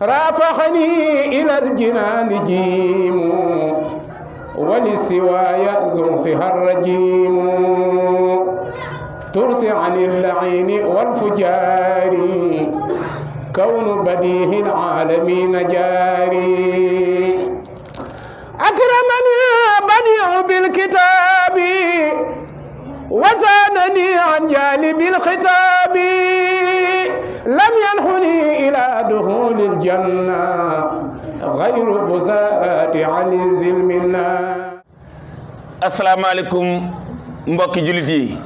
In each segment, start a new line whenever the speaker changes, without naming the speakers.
رافقني إلى الجنان جيم ولسواي زنسها الرجيم ترسي عن اللعين والفجار كون بديه العالمين جاري أكرمني بديع بالكتاب وزادني عن جانب الخطاب لم ينحني إلى دخول الجنة غير بزارات عن زلمنا.
السلام عليكم mbokki julit yi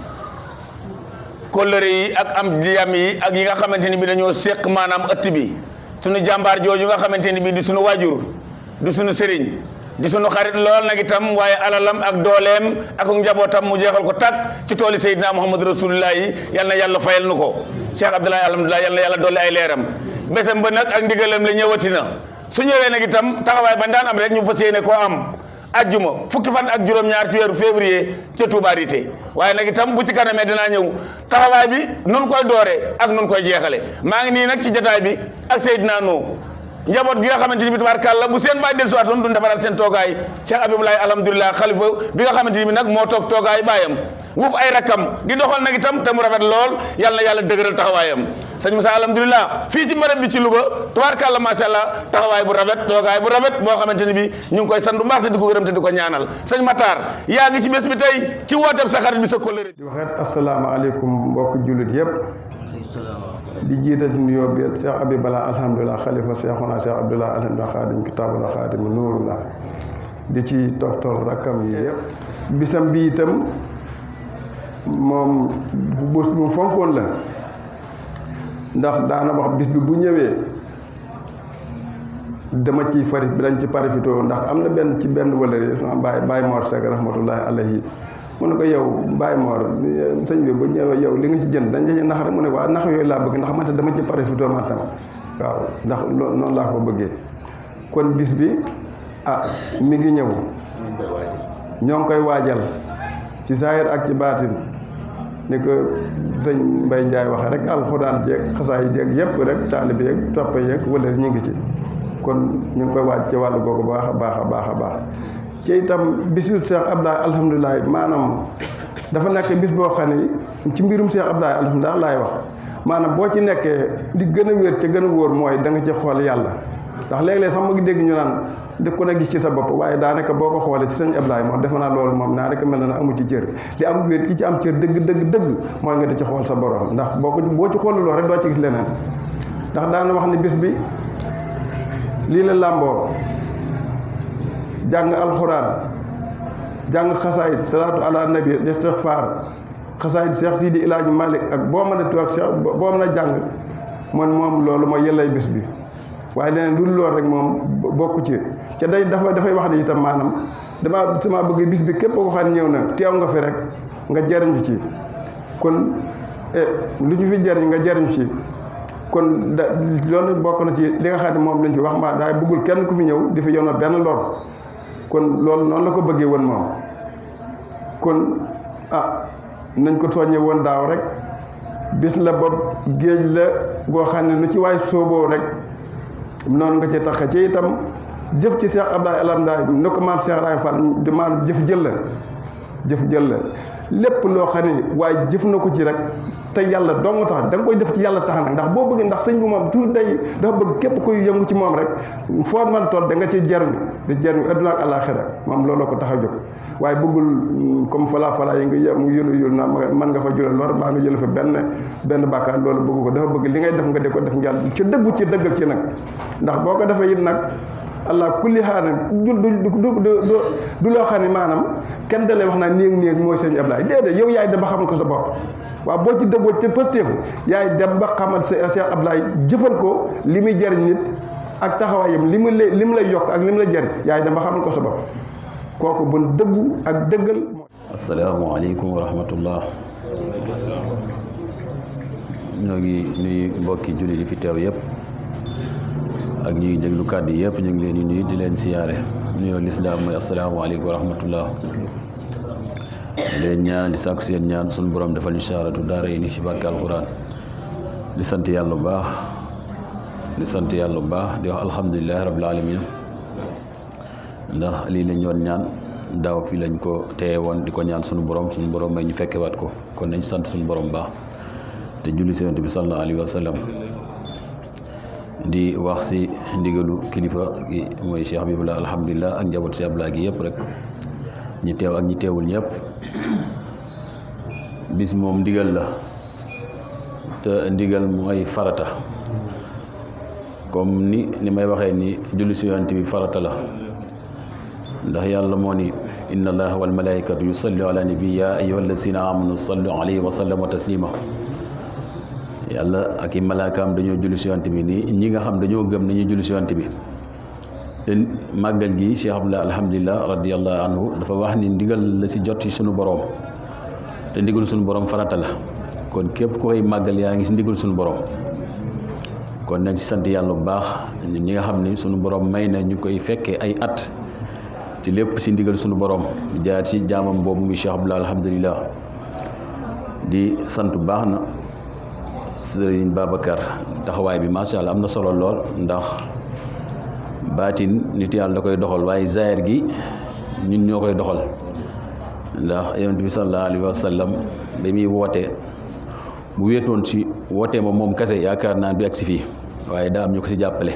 kóllëre yi ak am jam yi ak yi nga xamante ni bi dañoo séq maanaam ëtt bi sunu jàmbaar jooju nga xamante ni bi di sunu waajur di sunu sëriñ di sunu xarit lool nag itam waaye alalam ak dooleem ak njabootam mu jeexal ko tàkk ci tooli Seydina Muhammad Rasulullah yi yal na yàlla fayal nu ko Cheikh Abdoulaye alhamdulilah yal na yàlla dolli ay leeram bésam ba nag ak ndigalam la ñëwati na su ñëwee nag itam taxawaay ba daan am rek ñu fas yéene koo am ajjuma fukki fan ak juróom-ñaar ci weeru février ca Touba Rité waaye nag itam bu ci kanamee dinaa ñëw taxawaay bi nun koy doore ak nun koy jeexale maa ngi nii nag ci jotaay bi ak Seydina Nuh njaboot gi nga xamante ni bi tabaarkàlla bu seen bàyyi del si waatoon duñ defaraat seen toogaay Cheikh Abibulaay alhamdulilah xalifa bi nga xamante ni bi nag moo toog toogaay baayam wuuf ay rakkam di doxal nag itam te mu rafet lool yàlla na yàlla dëgëral taxawaayam sëñ Moussa alhamdulilah fii ci mbarab bi ci Louga tabaarkàlla macha allah taxawaay bu rafet toogaay bu rafet boo xamante ni bi ñu ngi koy sant bu baax te di ko gërëm te di ko ñaanal sëñ Matar yaa ngi ci bés bi tey ci wooteeb sa xarit bi sa kóllëre
di waxeet asalaamaaleykum mbokk jullit yëpp di jiital ci nuyoo bi Cheikh Abibullah alhamdulilah xalifa Cheikhuna Cheikh Abdoulaye alhamdulilah xaadim kitaabul xaadim nuurullah di ci toftal rakkam yi yëpp bisam bi itam moom bés bu fonkoon la ndax daana wax bis bi bu ñëwee dama ciy fari bi dañ ci parafitoo ndax am na benn ci benn wëlëri sama baay Mor Seck rahmatullahi alayhi mu ne ko yow Baye Mor sëñ bi bu ñëwee yow li nga ci jënd dañ ci nax rek mu ne waaw nax yooyu laa bëgg ndax man dama ci parafitoo man tam waaw ndax noonu laa ko bëggee kon bis bi mi ngi ñëw ñoo ngi koy waajal ci saahir ak ci baatin ni ko sëñ Mbaye Ndiaye waxe rek alxuraan jeeg xasaay jeeg yëpp rek taalibe yeeg toppe yeeg wala ñu ngi ci kon ñu ngi koy waaj ci wàllu googu baax a baax a baax a baax ci itam bisu Cheikh Abdoulaye alhamdulilah maanaam dafa nekk bis boo xam ne ci mbirum Cheikh Abdoulaye alhamdulilah laay wax maanaam boo ci nekkee li gën a wér ca gën a wóor mooy da nga ci xool yàlla ndax léeg-léeg sax ma ngi dégg ñu naan di ko ne gis ci sa bopp waaye daanaka boo ko xoolee ci sëñ Abdoulaye moom defe naa loolu moom naa rek mel na amu ci cër li am wér ci am cër dëgg mooy nga di ci xool sa borom ndax boo ci xooluloo rek doo ci gis leneen ndax daana wax ni bis bi lii la làmboo jàng alxuraan jàng xasaayid salaatu ala nabi istixfaar xasaayid Cheikh Sidi El Hadji Malick ak boo mën a tuwaat Cheikh boo mën a jàng moom loolu mooy yellay bis bi waaye leneen lu lool rek moom bokku ci ca dafay wax ne itam maanaam sama bëgg bis bi képp koo xam ne ñëw na teew nga fi rek nga jariñu ci kon lu ñu fi jariñ nga jariñu ci kon loolu bokk na ci li nga xam ne moom lañ fi wax ma daay bëggul kenn ku fi ñëw di fi yoon benn lor kon loolu noonu la ko bëggee woon moom kon nañ ko tooñee woon daaw rek bis la bopp géej la boo xam ne lu ci waay sooboo rek noonu nga ci tax ci itam jëf ci Cheikh Abdoulaye alhamdulilah ne ko maam Cheikh Rahim Fall di maanaam jëf jël la lépp loo xam ne waaye jëf na ko ci rek te yàlla dong tax da nga koy def ci yàlla tax nag ndax boo bëgg ndax sëñ bi moom toujours dafa bëgg képp koy yëngu ci moom rek foo mën a toll da nga ciy jariñu di jariñu adduna ak alaxira moom looloo ko tax a jóg waaye bëggul comme falaa yi nga yël naa mën nga fa jële lor baa nga jële fa benn bàkkaar loolu bëgg ko dafa bëgg li ngay def nga di ko def ngeen ci dëggu ci dëggal ci nag ndax boo ko defee it nag allah kulli xaar du loo xam ne maanaam kenn dalee wax naa néeg mooy sëñ Ablaye déedéet yow yaay dem ba xamal ko sa bopp waaw boo ci dëggoo ci pëstéefu yaay dem ba xamal sa Cheikh Ablaye jëfal ko li muy jariñ nit ak taxawaayam li mu lay yokk ak li mu lay jariñ yaay dem ba xamal ko sa bopp kooku bon dëggu ak dëggal.
asalaamaaleykum wa rahmatullah ñoo ngi nuyu mbokki jullit yi fi teew yëpp ak ñuy déglu kàddu yi yëpp ñu ngi leen di nuyu di leen siyaare nuyoo lislaam mooy asalaamaaleykum wa rahmatullah leen ñaan di sàkku seen ñaan suñu borom defal ñu saaratu daara yi ni ci barke alxuraan di sant yàlla bu baax di sant yàlla bu baax di wax alhamdulilahi rabbil alamin ndax lii lañ doon ñaan daaw fii lañ ko téye woon di ko ñaan suñu borom may ñu fekkewaat ko kon nañ sant suñu borom baax te julli si Yonent bi sallallahu alayhi wa sallam di wax si ndigalu kilifa gi mooy Cheikh Habibullah alhamdulilah ak njaboot si Abdoulaye gi yëpp rek ñi teew ak ñi teewul ñëpp bis moom ndigal la te ndigal mooy farata comme ni may waxee ni julli si Yonent bi farata la ndax yàlla moo ni inna allaha wal malaikatu yusallu ala nabi ya ayyuhallazina amanu sallu alayhi wa sallimu taslima yàlla ak i malaakaam dañoo julli si Yonent bi nii ñi nga xam dañoo gëm nañu julli si Yonent bi te màggal gi Cheikh Abdoulaye alhamdulilah radiyallahu anhu dafa wax ni ndigal la si jot ci sunu borom te ndigal sunu borom farata la kon képp ku koy màggal yaa ngi si ndigal sunu borom kon nañ si sant yàlla bu baax ñi nga xam ne sunu borom may na ñu koy fekkee ay at ci lépp si ndigal sunu borom jaar ci jaamam boobu muy Cheikh Abdoulaye alhamdulilah di sant bu baax na Sëriñ Babacar taxawaay bi macha allah am na solo lool ndax baatin nit yàlla da koy doxal waaye zaahir gi ñun ñoo koy doxal ndax Yonent bi sallallahu alayhi wa sallam ba muy wootee bu wéetoon ci wootee moom kese yaakaar naa bi ak si fii waaye daa am ñu ko si jàppale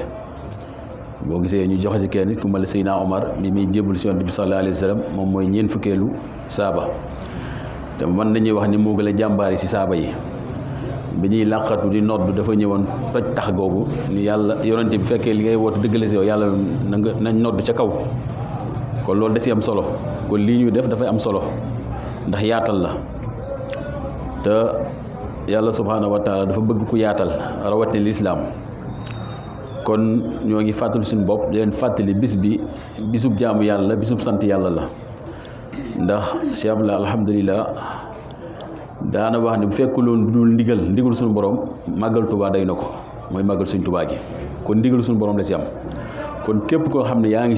boo gisee ñu joxe si kenn ku mel Seydina Omar bi muy jébul si Yonent bi sallallahu alayhi wa sallam moom mooy ñeent fukkeelu saaba te mën nañuy wax ni moo gën a jàmbaari si saaba yi bi ñuy làqatu di nodd dafa ñëwoon toj tax googu ni yàlla Yonent bi fekkee li ngay woote dëgg la si yow yàlla nañ nodd ca kaw kon loolu da si am solo kon lii ñuy def dafay am solo ndax yaatal la te yàlla subhaanahu wa taala dafa bëgg ku yaatal rawatina lislaam kon ñoo ngi fàttali suñu bopp di leen fàttali bis bi bisub jaamu yàlla bisub sant yàlla la ndax Cheikh Abdoulaye alhamdulilah daana wax ne bu fekkuloon dul ndigal suñu borom màggal Tuubaa day na ko mooy màggal suñu Tuubaa gi kon ndigal suñu borom la si am kon képp koo xam ne yaa ngi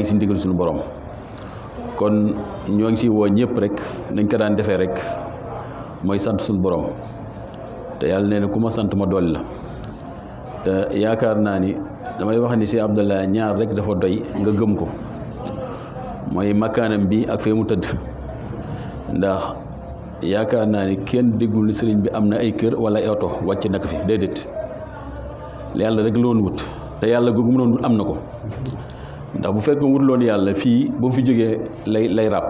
si ndigal suñu borom kon ñoo ngi si woo ñëpp rek nañ ko daan defee rek mooy sant suñu borom te yàlla nee na ku ma sant ma dolli la te yaakaar naa ni damay wax ni si Abdoulaye ñaar rek dafa doy nga gëm ko mooy makkaanam bi ak fee mu tëdd ndax yaakaar naa ni kenn déggul ni sëriñ bi am na ay kër wala ay oto wàcc na ko fi déedéet yàlla rek la woon wut te yàlla googu mu doon wut am na ko ndax bu fekkoon wut loon yàlla fii ba mu fi jógee lay ràpp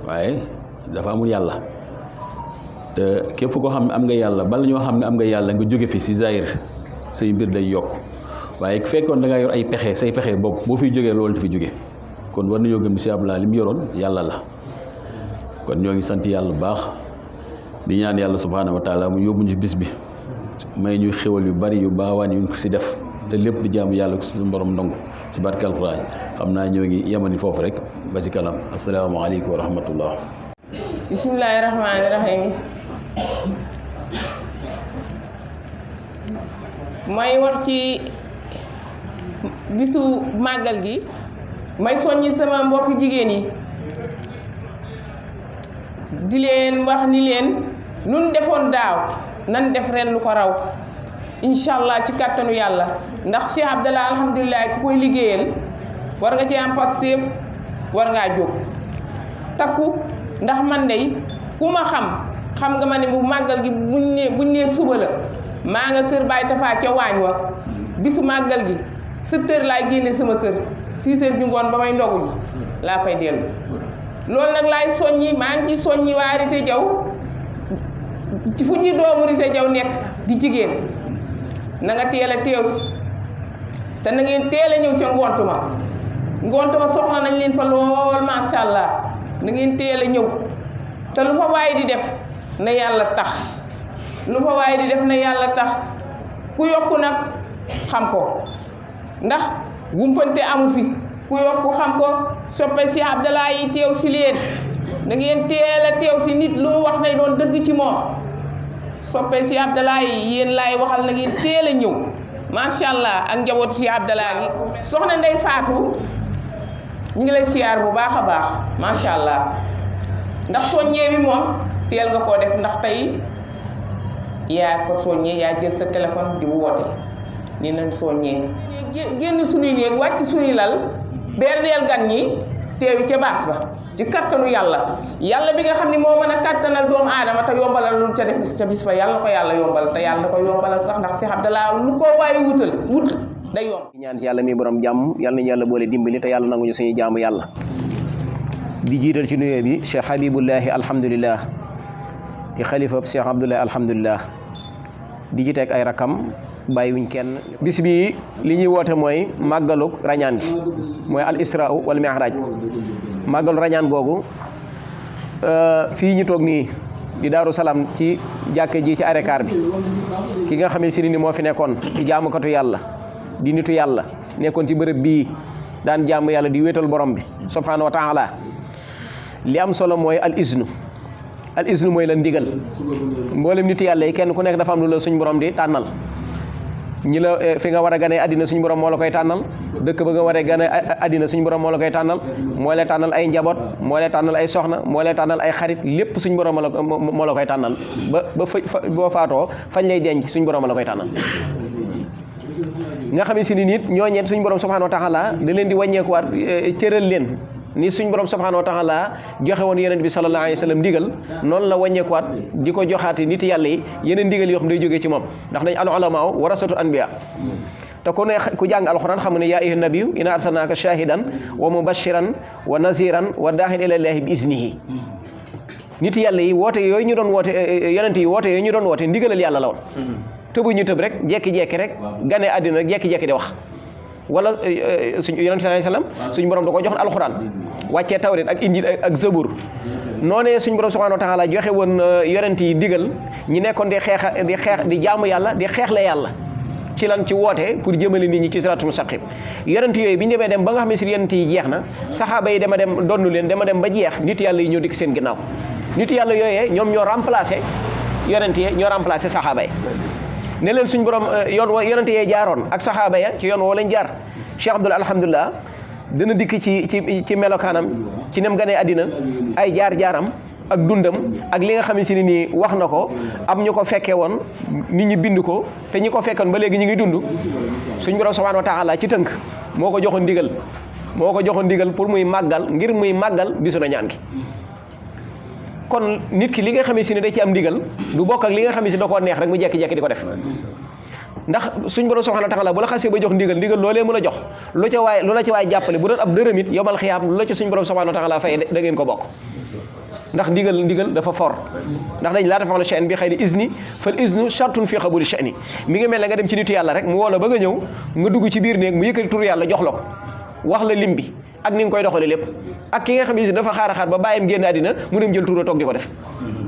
waaye dafa amul yàlla te képp koo xam ne am nga yàlla bala ñoo xam ne am nga yàlla nga jóge fi si zahir say mbir day yokk waaye fekkoon da ngaa yor ay pexe say pexe boobu boo fiy jógee loolu di fi jóge kon war nañoo gëm ni si Abdoulaye li mu yoroon yàlla la kon ñoo ngi sant yàlla bu baax di ñaan yàlla subhaanahu wa taala mu yóbbu ñu ci bis bi may ñuy xéwal yu bari yu baawaan yu ñu ko si def te lépp di jaamu yàlla suñu borom ndongo si barke alxuraan xam naa ñoo ngi yemani foofu rek ba si kanam asalaamaaleykum wa rahmatullah.
bismillaahi rahmaani rahiim. may wax ci bisu màggal gi may soññi sama mbokk jigéen yi di leen wax ni leen nun defoon daaw nan def ren lu ko raw incha allah ci kàttanu yàlla ndax Cheikh Abdoulaye alhamdulilah ku koy liggéeyal war nga ci am pastéef war ngaa jóg takku ndax man dey ku ma xam nga ma ne bu màggal gi buñ nee suba la maa nga kër Baay Tafaa ca waañ wa bisu màggal gi 7 heures laay génne sama kër 6 heures ju ngoon ba may ndogu ji laa fay dellu loolu nag laay soññi maa ngi ci soññi waa Rité Diaw ci fu ñuy doomu Rité Diaw nekk di jigéen na nga teel a teew si te na ngeen teel a ñëw ca ngont ma soxla nañ leen fa lool macha allah na ngeen teel a ñëw te lu fa waay di def na yàlla tax ku yokku nag xam ko ndax wumpante amu fi ku yokku xam ko soppe si Abdoulaye yi teew si leen na ngeen teel a teew si nit lu mu wax nay doon dëgg ci moom soppe si Abdoulaye yi yéen laay waxal na ngeen teel a ñëw macha allah ak njabootu si Abdoulaye gi soxna Ndey Faatu ñu ngi lay siyaar bu baax a baax macha allah ndax soññee bi moom teel nga koo def ndax tey yaa ko soññee yaa jël sa téléphone di woote ni nañ soññee génn suñuy néeg wàcc suñuy lal berdeel gan ñi teewi ca baas ba ci kattanu yàlla bi nga xam ne moo mën a kattanal doomu aadama te yombalal lu ca def ca bis ba yàlla na ko yàlla yombal te yàlla na ko yombalal sax ndax Cheikh Abdallah lu ko waaye wut day yomb.
ñaan ci yàlla mi borom jàmm yàlla nañu yàlla boole dimbali te yàlla nanguñu suñu jaamu yàlla di jiital ci nuyoo bi Cheikh Habibullahi alhamdulillah di xalifa Cheikh Abdoulaye alhamdulillah di ji teg ay rakam bàyyiwuñ kenn. bis bi li ñuy woote mooy màggaluk rañaan gi mooy al isra wal mi'raj màggalu rañaan googu fii ñu toog nii di Daaru Salaam ci jàkke ji ci arekaar bi ki nga xamee si ni moo fi nekkoon di jaamukatu yàlla di nitu yàlla nekkoon ci bërëb bii daan jaamu yàlla di wéetal borom bi subhanahu wa taala li am solo mooy al iznu mooy la ndigal mboolem nitu yàlla yi kenn ku nekk dafa am lu la suñ borom di tànnal ñi la fi nga war a gane àddina suñu borom moo la koy tànnal dëkk ba nga war a gane àddina suñu borom moo la koy tànnal moo lay tànnal ay njaboot moo lay tànnal ay soxna moo lay tànnal ay xarit lépp suñu borom moo la koy tànnal ba boo faatoo fañ lay denc suñu borom la koy tànnal nga xam ne si ni nit ñooñeet suñu borom subhanahu wa taala da leen di wàññeekuwaat cëral leen ni suñ borom subhanahu wa taala joxe woon yonent bi sallallahu alayhi wa sallam ndigal noonu la wàññeekuwaat di ko joxaati nit yàlla yi yeneen ndigal yoo xam day jógee ci moom ndax dañ al ulamaa warasatul anbiya te ku jàng alxuraan xam ne yaa ayyuhan nabiyyu inna arsalnaaka shahidan wa mubashiran wa naziran wa daaxilan ilallaahi bi iznihi nit yàlla yi woote yooyu ñu doon woote yonent yi woote yooyu ñu doon woote ndigalal yàlla la woon tëbu ñu tëb rek jekki-jekki rek gane àddina rek jekki-jekki di wax wala suñ yonent sallallahu alayhi wasallam suñ borom da ko jox alxuraan wàccee tawrit ak injil ak zabur noonee suñ borom subhanahu wa taala joxe woon yonent yi digal ñi nekkoon di xeex di jaamu yàlla di xeexle yàlla ci lan ci woote pour jëmale nit ñi ci siraatul mustaqim yonent yooyu bi ñu demee dem ba nga xam ne si yonent yi jeex na saxaaba yi dama dem donnu leen dama dem ba jeex nit yàlla yi ñëw dikk seen ginnaaw nit yàlla yooyee ñoom ñoo remplacé yonent yi ñoo remplacé saxaaba yi ne leen suñ borom yoon wa yonente yee jaaroon ak saxaaba ya ci yoon woo lañ jaar Cheikh Abdoulaye alhamdulilah dana dikk ci melokaanam ci nem ganee àddina ay jaar-jaaram ak dundam ak li nga xam ne si nii wax na ko am ñu ko fekkee woon nit ñi bind ko te ñi ko fekkoon ba léegi ñu ngi dund suñ borom subhanahu wa taala ci tënk moo ko joxoon ndigal pour muy màggal ngir muy màggal bisu rañaan gi kon nit ki li nga xam ne si ne da ci am ndigal du bokk ak li nga xam ne si da koo neex rek mu jekki-jekki di ko def ndax suñ borom subhanahu wa taala bu la xasee ba jox ndigal loolee mu la jox lu la ci waay jàppale bu doon ab dërëm it yomal xiyaam lu la ci suñ borom subhanahu wa taala fay da ngeen ko bokk ndax ndigal dafa for ndax dañ laa tafaxlu sha'an bi xayri izni fal iznu shartun fi qabuli sha'ni mi ngi mel ne nga dem ci nitu yàlla rek mu woo la ba nga ñëw nga dugg ci biir néeg mu yëkkati tur yàlla jox la ko wax la lim bi ak ni nga koy doxale lépp ak ki nga xam ne si dafa xaar ba bàyyam génn àddina mu dem jël tuura toog di ko def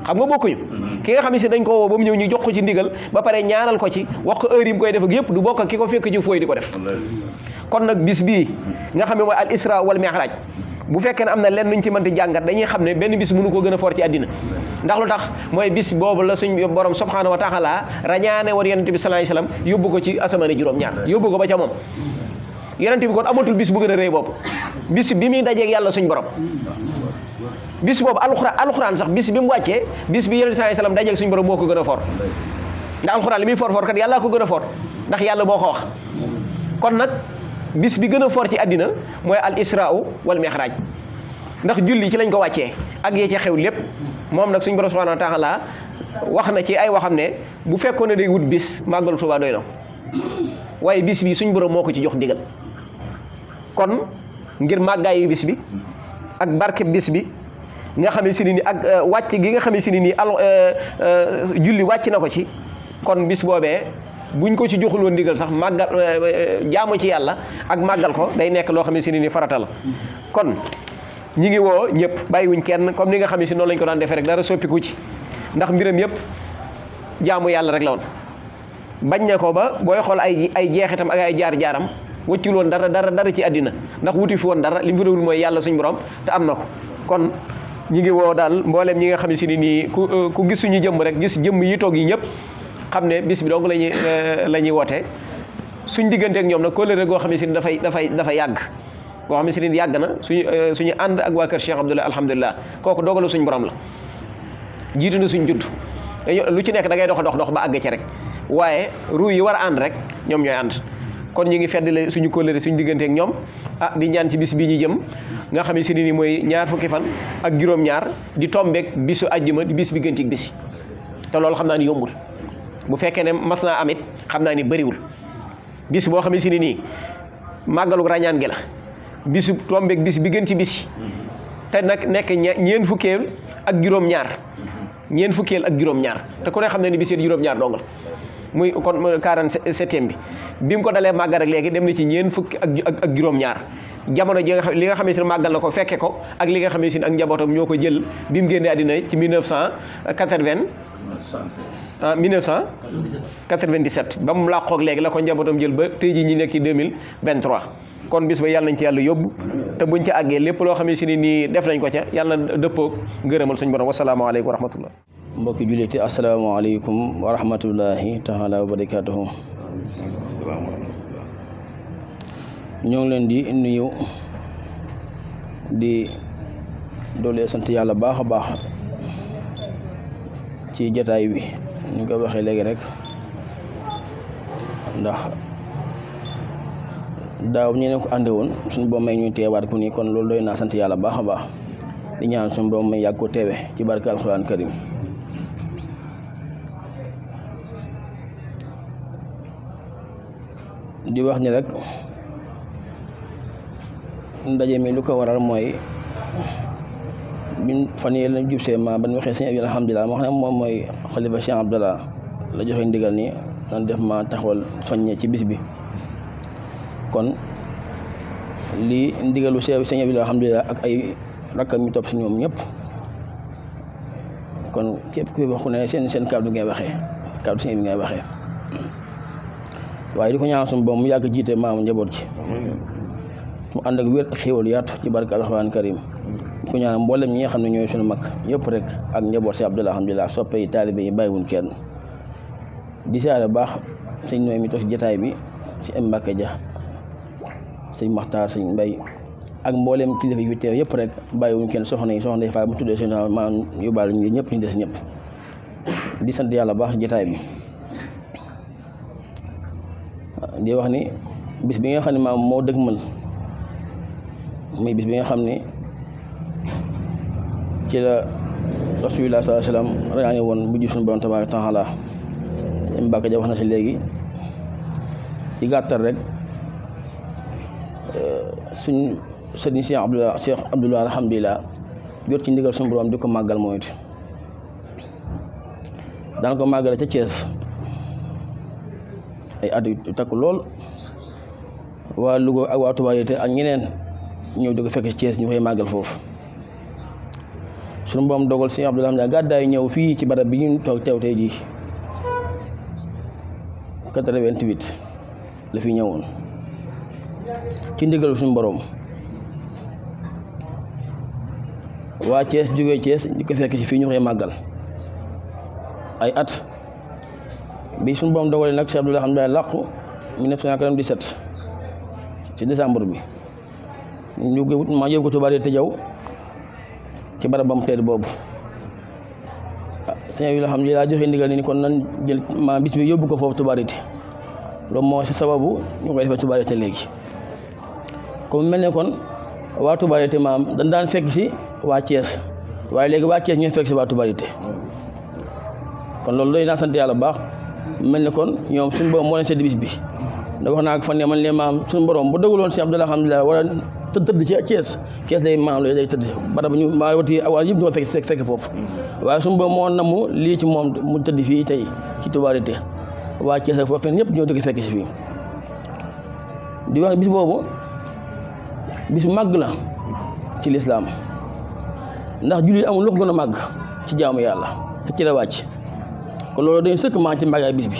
xam nga bokkuñu ki nga xam ne si dañ ko woo ba mu ñëw ñu jox ko ci ndigal ba pare ñaanal ko ci wax ko heure yi mu koy def ak yëpp du bokk ak ki ko fekk ci fooy di ko def kon nag bis bii nga xam ne mooy al isra wal mi'raj bu fekkee ne am na lenn luñ ci mënti jàngat dañuy xam ne benn bis mënu ko gën a for ci àddina ndax lu tax mooy bis boobu la suñ borom subhanahu wa taala rañaane woon yonent bi sallallahu alayhi wasallam yóbbu ko ci asamaane juróom-ñaar yóbbu ko ba ca moom yonent bi kon amatul bis bu gën a rëy boobu bis bi muy dajeeg yàlla suñ borom bis boobu alxuraan sax bis bi mu wàccee bis bi yonent sallallahu alayhi wasallam dajeeg suñ borom moo ko gën a for ndax alxuraan li muy for kat yàlla ko gën a for ndax yàlla boo ko wax kon nag bis bi gën a for ci àddina mooy al isra wal mi'raj ndax julli ci lañ ko wàccee ak yee ci xew lépp moom nag suñ borom subhanahu wa ta'ala wax na ci ay waxam ne bu fekkoon ne day wut bis màggalu Tuubaa doy na waaye bis bi suñ borom moo ko ci jox ndigal kon ngir màggaayu bis bi ak barke bis bi nga xam ne si ni ak wàcc gi nga xam ne si ni julli wàcc na ko ci kon bis boobee buñ ko ci joxul woon ndigal sax màggal jaamu ci yàlla ak màggal ko day nekk loo xam ne si ni farata la kon ñi ngi woo ñëpp bàyyiwuñ kenn comme ni nga xam ne si noonu lañ ko daan defee rek dara soppiku ci ndax mbiram yëpp jaamu yàlla rek la woon bañ ne ko ba booy xool ay jeexitam ak ay jaar-jaaram wëccul woon dara ci àddina ndax wuti fi woon dara li mu fi doon mooy yàlla suñ borom te am na ko kon ñi ngi woo daal mbooleem ñi nga xam ne si nii ku gis suñu jëmm rek gis jëmm yi toog yi ñëpp xam ne bis bi dong la ñuy woote suñ digganteek ñoom nag kóllëre goo xam ne si ni dafa yàgg goo xam ne si ni yàgg na suñu ànd ak waa kër Cheikh Abdoulaye alhamdulilah kooku dogalu suñ borom la jiitu na suñ judd lu ci nekk da ngay dox ba àgg ci rek waaye ruu yi war a ànd rek ñoom ñooy ànd kon ñu ngi feddale suñu kóllëre suñu diggante ak ñoom di ñaan ci bis bii ñu jëm nga xam ne si ni mooy ñaar fukki fan ak juróom-ñaar di tombeek bisu àjjuma di bis bi gën ci bis te loolu xam naa ni yombul bu fekkee ne mas naa amit xam naa ni bëriwul bis boo xam ne si nii màggalu rañaan gi la bisu tombeek bis bi gën ci bis yi te nag nekk ñeen fukkeel ak juróom-ñaar te ku ne xam ne ni bis yi juróom-ñaar dongal muy kon 47e bi mu ko dalee màggal rek léegi dem na ci ñeen fukki ak juróom-ñaar jamono ji li nga xam ne si màggal na ko fekke ko ak li nga xam ne si ak njabootam ñoo ko jël bi mu génnee àddina ci 1997 ba mu làqoog léegi la ko njabootam jël ba tey ji ñi nekk ci 2023 kon bis ba yàlla nañ ci yàlla yóbbu te buñ ca àggee lépp loo xam ne si nii def nañ ko ca yàlla na dëppoo ngërëmal suñu borom wasalaamaaleykum wa rahmatullah
mbokki julliti asalaamaaleykum wa rahmatullahi taala wa barakatuhu ñoo ngi leen di nuyu di doole sant yàlla baax a baax ci jataay bi ñu ko waxee léegi rek ndax daaw ñu ne ko ànde woon suñu boom may ñuy teewaat ku nii kon loolu doy naa sant yàlla baax a baax di ñaan suñu boom may yàgg ko teewe ci barke alxuraan karim di wax ni rek ndaje mi lu ko waral mooy bi fan yii lañ jub see ma ban waxee sëñ Abi alhamdulilah moo xam ne moom mooy xalifa Cheikh Abdallah la joxe ndigal ni nan def ma taxawal soññe ci bis bi kon lii ndigalu sëñ Abi alhamdulilah ak ay rakkam mi topp si ñoom ñëpp kon képp kuy wax ku ne seen kàddu ngay waxee kàddu sëñ bi ngay waxee waaye di ko ñaan suñu boom mu yàgg jiite maamu njaboot ci mu ànd ak wér ak xéwal yaatu ci barke alxuraan karim di ko ñaan mboolem ñi nga xam ne ñooy suñu mag yëpp rek ak njaboot si Abdallah alhamdulilah soppe yi taalibe yi bàyyiwuñ kenn di siyaare baax sëñ nooy mi toog si jataay bi si Mbàkke ja sëñ Maxtaar sëñ Mbay ak mboolem kilifa yi fi teew yëpp rek bàyyiwuñ kenn soxna yi fa bu tuddee seen maam yóbbaale ñu ñëpp ñu des ñëpp di sant yàlla baax si jataay bi di wax ni bis bi nga xam ne maam moo dëgmal muy bis bi nga xam ne ci la rasulullah sallallahu alayhi wasallam rañaane woon bu ji suñu borom tabaaraka taala Mbàkke ja wax na si léegi ci gàttal rek suñ sëriñ Cheikh Abdallah alhamdulilah jot ci ndigal suñu borom di ko màggal mooy it daan ko màggale ca Thiès ay at yu takku lool waa Louga ak waa Touba ak ñeneen ñëw di ko fekk ci Thiès ñu koy màggal foofu suñu borom dogal si Abdallah alhamdulilah gàddaay ñëw fii ci barab bi ñu toog teew tey jii 88 la fi ñëwoon ci ndigal suñu borom waa Thiès jógee Thiès ñu ko fekk ci fii ñu koy màggal ay at bi suñu borom dogalee nag Cheikh Abdallah alhamdulilah làqu 1997 ci décembre bi ñu ma yóbbu ko Touba te jaw ci barabam tedd boobu sëñ bi alhamdulilah joxe ndigal ni kon nan jël ma bis bi yóbbu ko foofu Touba loolu moo si sababu ñu koy defee Touba te léegi comme mel ne kon waa Touba te maam dañ daan fekk si waa Thiès waaye léegi waa Thiès ñooy fekk si waa Touba kon loolu doy naa sant yàlla bu baax mel ne kon ñoom suñu borom moo leen sedd bis bi da wax naa ko fan ne man leen maam suñu borom bu dëggaloon si Abdallah alhamdulilah wala tëdd ci Thiès lay maam lay tëdd barab ñu maa wati waa yëpp ñu ko fekk foofu waaye suñu borom moo namu lii ci moom mu tëdd fii tey ci Touba waa Thiès ak foofu ñëpp ñoo dëgg fekk si fii di wax bis boobu bis màgg la ci lislaam ndax jullit amul lu ko gën a màgg ci jaamu yàlla te ci la wàcc kon loolu dañu sëkk maa ci màggaay bis bi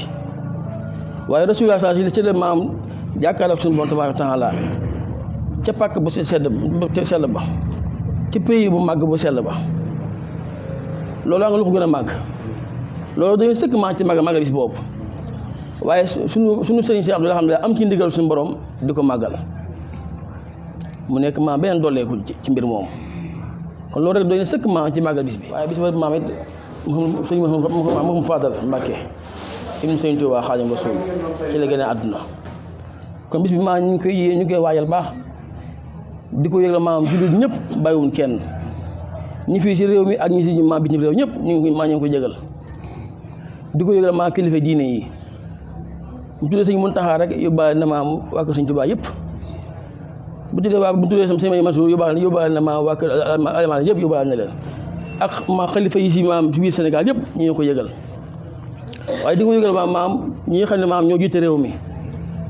waaye rasulullah saa si ci la maam jàkkaarloo ak suñu borom tabaaraka taala ca pàkk bu sell ba ci pays bu màgg bu sell ba loolu am nga lu ko gën a màgg loolu dañu sëkk maa ci màggal bis boobu waaye suñu sëriñ si Abdallah alhamdulilah am ci ndigal suñu borom di ko màggal mu nekk maa beneen dolleeku ci mbir moom kon loolu rek doy na sëkk maa ci màggal bis bi waaye bis ba maam it sëñ Mouhamadou Fadal Mbacke ibnu sëñ Tuubaa Xaadimu Rasuul ci la gën a àdduna kon bis bi maa ñu ngi koy waajal baax di ko yëgal maam jullit ñëpp bàyyiwuñ kenn ñi fii si réew mi ak ñi si maa bitim réew ñëpp ñu ngi ko yëgal di ko yëgal maa kilifa diine yi bu tuddee sëñ Muntaxa rek yóbbaale na maam waa kër sëñ Tuubaa yëpp bu tuddee sama sëñ Mansuur yóbbaale na maam waa kër Almaane yëpp yóbbaale na leen ak ma xalifa yi si maam ci biir Sénégal yëpp ñu ngi ko yëgal waaye di ko yëgal maam ñi nga xam ne maam ñoo jiite réew mi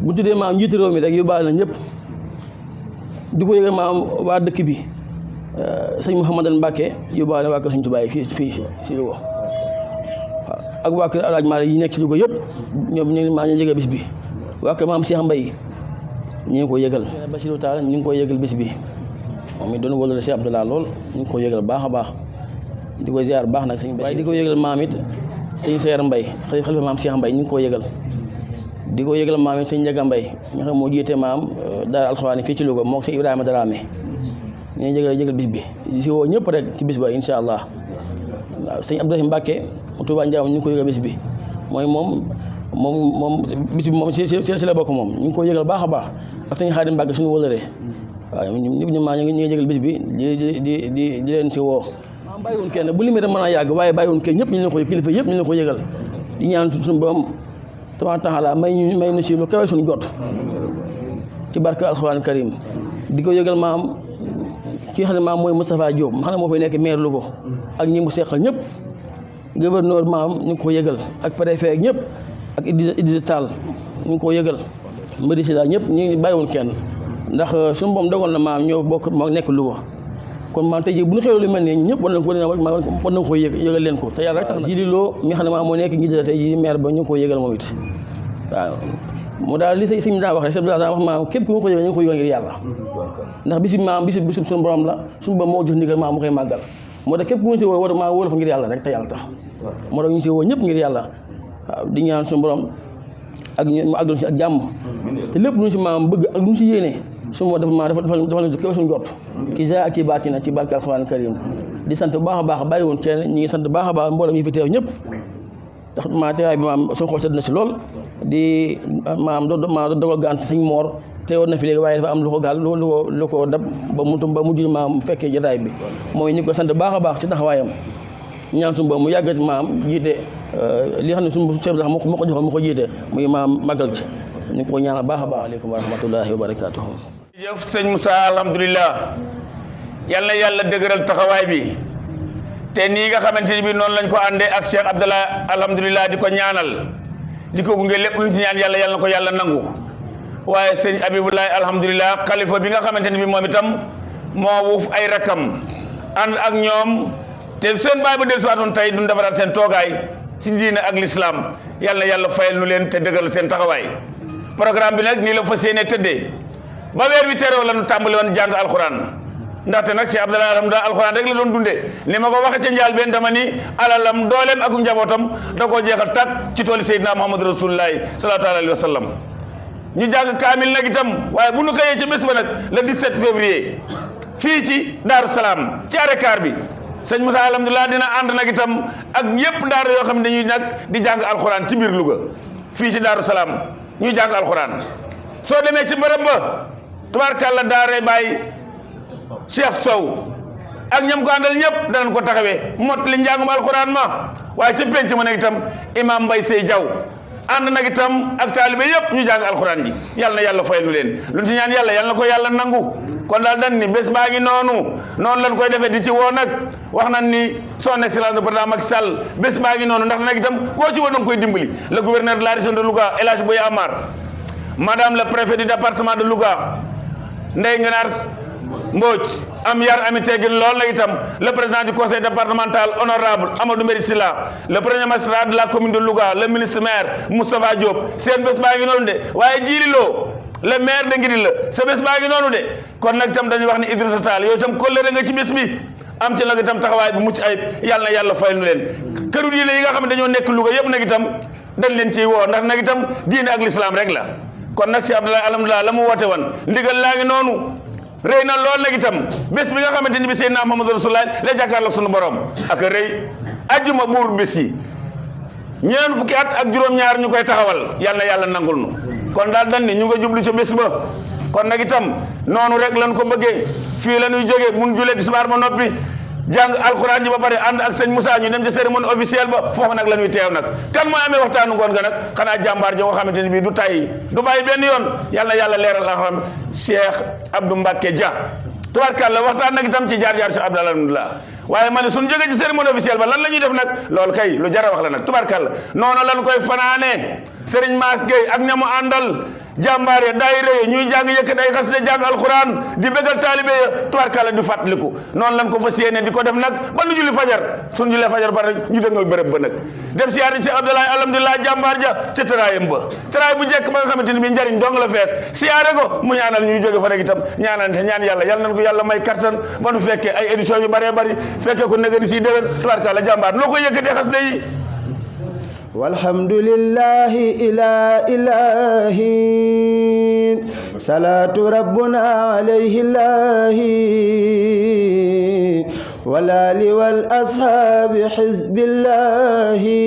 bu tuddee maam njiite réew mi rek yóbbaale na ñëpp di ko yëgal maam waa dëkk bi sëñ Mouhamadou Mbacke yóbbaale waa kër sëñ Tuubaa yi fii si Louga ak waa kër Alaaji Maalik yi nekk ci Louga yëpp ñoom ñu yëgal bis bi waa kër maam Cheikh Mbaye ñu ngi ko yëgal Bassirou Tall ñu ngi ko yëgal bis bi moom it doon wóolal Cheikh Abdallah lool ñu ngi ko yëgal baax a baax di ko ziar baax nag sëñ Bassirou waaye di ko yëgal maam it sëñ Seer Mbaye xalifa maam Cheikh Mbaye ñu ngi ko yëgal di ko yëgal maam it sëñ Njaga Mbaye nga xam moo jiite maam daara alxuraan fii ci Louga moo ko sëñ Ibrahima Dramé ñu ngi yëgal bis bi di si woo ñëpp rek ci bis ba incha allah waaw sëñ Abdoulaye Mbacke Touba Ndiaye ñu ngi ko yëgal bis bi mooy moom bis bi moom si la bokk moom ñu ngi ko yëgal baax a baax ak sëñ Xaadim Mbacke suñu wëlëree waaw ñëpp ñu maa ñu ngi yëgal bis bi di leen si woo bàyyiwuñ kenn bu limee rek mën a yàgg waaye bàyyiwuñ kenn ñëpp ñu leen ko kilifa yëpp ñu leen ko yëgal di ñaan suñu borom tabaaraka taala may ñu si lu kawe suñu jot ci barke alxuraan karim di ko yëgal maam ki nga xam ne maam mooy Moustapha Diop xam ne moo fay nekk maire Louga ak ñi mu seqal ñëpp gouverneur maam ñu ngi ko yëgal ak préfet ak ñëpp ak Idrissa Tall ñu ngi ko yëgal mbëri si daal ñëpp ñu ngi bàyyiwuñ kenn ndax suñu boom dogal na maam ñoo bokk moo nekk Louga kon maam tey jii bu ñu xewlu lu mel nii ñëpp war nañ ko yëgal leen ko te yàlla rek tax na Jililoo mi xam ne maam moo nekk ngi tey jii maire ba ñu ngi ko yëgal moom it waaw mu daal li sëñ daa wax rek sëñ daa wax maam képp ku ñu ko yëgal ñu ngi ko yëgal ngir yàlla ndax bisi maam bisu suñu borom la suñu borom moo jox ndigal maam mu koy màggal moo tax képp ku ñu si woo war maa wóor fa ngir yàlla rek te yàlla tax moo tax ñu si woo ñëpp ngir yàlla waaw di ñaan suñu borom ak mu àggal si ak jàmm te lépp lu ñu si maam bëgg ak lu ñu si yéene suñu moo dafa ñu kaw suñu jot ki sa ak ci baatina ci barke alxuraan karim di sant bu baax a baax bàyyiwoon kenn ñi ngi sant bu baax a baax mboolem ñi fi teew ñëpp ndax maa teewaay bi maam suñu xol sedd na si lool di maam dogal gànt sëñ Moor teewoon na fi léegi waaye dafa am lu ko gaal lu ko dab ba mujj maam fekkee jotaay bi mooy ñu ko sant baax a baax ci taxawaayam ñaan suñu ba mu yàggat maam jiite li xam ne suñu chef bi moo ko joxoon mu ko jiite muy maam màggal ci ñu ko ñaanal baax a baax aleykum wa rahmatullahi wa barakatuhu
jëf sëñ Moussa alhamdulilah yal na yàlla dëgëral taxawaay bi te nii nga xamante ni bi noonu lañ ko àndee ak Cheikh Abdallah alhamdulilah di ko ñaanal di ko gunge lépp luñ ci ñaan yàlla na ko yàlla nangu waaye sëñ Abibulaay alhamdulilah xalifa bi nga xamante ni bi moom itam moo wuuf ay rakam ànd ak ñoom te seen baay ba del suwaatoon tey duñ defaraat seen toogaay si diine ak l'islam yal na yàlla fayal nu leen te dëgëral seen taxawaay programme bi nag nii la fas yéene tëddee ba weer wi teroo la ñu tàmbali woon jàng alxuraan ndaxte nag Cheikh Abdallah alhamdulilah alxuraan rek la doon dundee ni ma ko waxee ca njaal benn dama ni alalam dooleem ak njabootam da koo jeexal tàkk ci tooli Seydina Muhammad rasulullahi sallallahu alayhi wa sallam ñu jàng kaamil nag itam waaye bu ñu xëyee ci bés ba nag le 17 février fii ci Daaru Salaam ci arekaar bi sëñ Moussa alhamdulilah dina ànd nag itam ak ñëpp daara yoo xam ne dañuy nag di jàng alxuraan ci biir Louga fii ci Daaru Salaam ñuy jàng alxuraan soo demee ci bërëb ba tubaarkàlla daara Baay Cheikh Sow ak ñam ko àndal ñëpp danañ ko taxawee mot li njàngum alxuraan ma waaye ca penc ma nag itam imam Mbaye Sey Diaw ànd nag itam ak taalibe yëpp ñu jàng alxuraan ji yàlla na yàlla fayal nu leen lu ñu ci ñaan yàlla yàlla na ko yàlla nangu kon daal dan ni bés baa ngi noonu lañ koy defee di ci woo nag wax nañ ni son excellence de président Macky Sall bés baa ngi noonu ndax nag itam koo ci woo da nga koy dimbali le gouverneur de la région de Louga El Hadj Boye Amar madame le préfet du département de Louga Ndeye Ngenaar Mbodj am yar ami teggin lool nag itam le président du conseil départemental honorable Amadou Mbéri Sylla le premier magistrat de la commune de Louga le ministre maire Moustapha Diop seen bés baa ngi noonu de waaye jiiriloo le maire de Ngidil la sa bés baa ngi noonu de kon nag itam dañuy wax ni Idrissa Tall yow itam kóllëre nga ci bés bi am ci nag itam taxawaay bu mucc ayib yàlla na yàlla fayal nu leen këru diine yi nga xam ne dañoo nekk Louga yëpp nag itam dañ leen ciy woo ndax nag itam diine ak l'islam rek la kon nag si Abdoulaye alhamdulilah la mu woote woon ndigal laa ngi noonu rëy na lool nag itam bés bi nga xamante ni bi Seydina Muhammadu Rasulullah la jàkkaarloog sunu borom ak rëy ajjuma buur bis yi ñeen fukki at ak juróom-ñaar ñu koy taxawal yal na yàlla nangul nu kon daal dañ ni ñu nga jublu ca bés ba kon nag itam noonu rek lañ ko bëggee fii la ñuy jógee mun julee tisbaar ba noppi jàng alxuraan ji ba pare ànd ak sëñ Moussa ñu dem ca cérémonie officielle ba foofu nag la ñuy teew nag kan mooy amee waxtaanu ngoon nga nag xanaa jàmbaar ja nga xamante ni bii du tay du bàyyi benn yoon yal na yàlla leeral alxam Cheikh Abdou Mbacké Dia tubaarkàlla waxtaan nag itam ci jaar-jaar si Abdou alhamdulilah waaye ma ne suñu jógee ci cérémonie officielle ba lan la ñuy def nag loolu kay lu jar a wax la nag tubaarkàlla noonu lañ koy fanaane Serigne Mass Gueye ak ñamu àndal jàmbaar ya daayira yi ñuy jàng yëkkat ay xasida jàng alxuraan di bëggal taalibe ya tubaarkàlla di fàttaliku noonu lañ ko fas yéene di ko def nag ba nu julli fajar suñu jullee fajar ba nag ñu dëngal bërëb ba nag dem siyaare ci Abdoulaye alhamdulilah jàmbaar ja ca tëraayam ba tëraay bu jekk ba nga xamante ni bi njariñ dong la fees siyaare ko mu ñaanal ñuy jóge fa rek itam ñaanante ñaan yàlla yal nañ ko yàlla may kattan ba nu fekkee ay édition yu bëree bëri fekkee ko nëgëni si déwén tubaarkàlla jàmbaar noo koy yëkkatee xasida yi
walhamdulillahi ila ilahi salatu rabbuna alayhi lahi walali wal ashabi hizbillahi